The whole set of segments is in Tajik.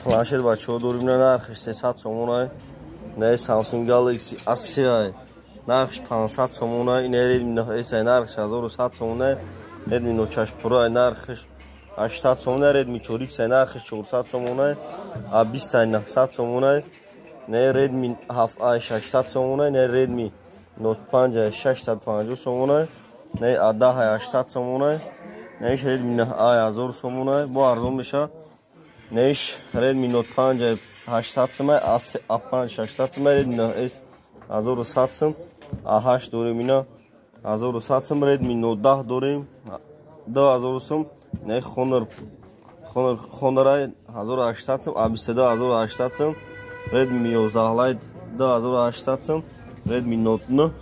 Планшет, бачаҳо, дорим, на нархиш 300 сомонай. Не Samsung Galaxy A3, нархиш 500 сомонай. Не Redmi 9S, нархиш 1100 сомонай. Redmi Note 6 Pro, нархиш 800 сомонай. Redmi 4X, нархиш 400 сомонай. A20 900 сомонай. Не Redmi 7A 600 сомонай. Не Redmi Note 5 650 сомонай. Не A10 800 сомонай. Неш Redmi 9A 1000 сомонай, бо арзон меша. Неш Redmi Note 5 800 сомай, A5 600 сомай, Redmi 9S 1100 сом, A8 дорем, ина 1100 сом, Redmi Note 10 дорем 2000 сом, не Honor 1800 сом, A22 1800 сом, Redmi 11 Lite 2800 сом, Redmi Note 9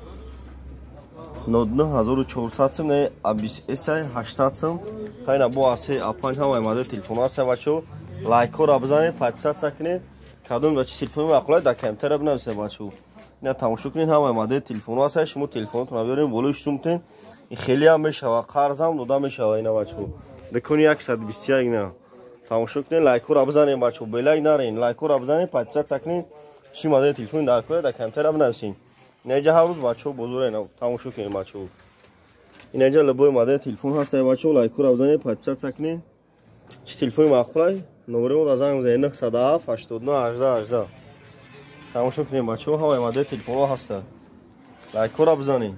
Note 9 1400 сом, не A20S 800 сом. Хайна бо A3, A5, ҳамаи модели телефонҳо ҳаст, бачаҳо. Лайкҳоро бизанед, подписаться кунед. Кадом ба чи телефони маъқулай, дар комментария бинависед, бачаҳо. Ина тамошо кунед, ҳамаи модели телефонҳо ҳаст. Шумо телефонотонро биёред, болои сумтен, хеле ҳам мешава, қарзам дода мешава. Ина, бачаҳо, дукони 121. Ина тамошо кунед, лайкҳоро бизанед, бачаҳо, белайк нарен, лайкҳоро бизанед, подписаться кунед. Чӣ модели телефони дар кора, дар комментария бинависед. Инаҷа ҳар рӯз, бачаҳо, бозора. Ина тамошо кунед, бачаҳо, инаҷа любой модели телефон ҳаст, бачаҳо. Лайкҳоро бизанед, подписаться кунед. Чӣ телефони маъқулай, номери мо занг бизанед: 907 89 18 18. Тамошо кунед, бачаҳо, ҳамаи модели телефонҳо ҳаста. Лайкҳоро бизанед.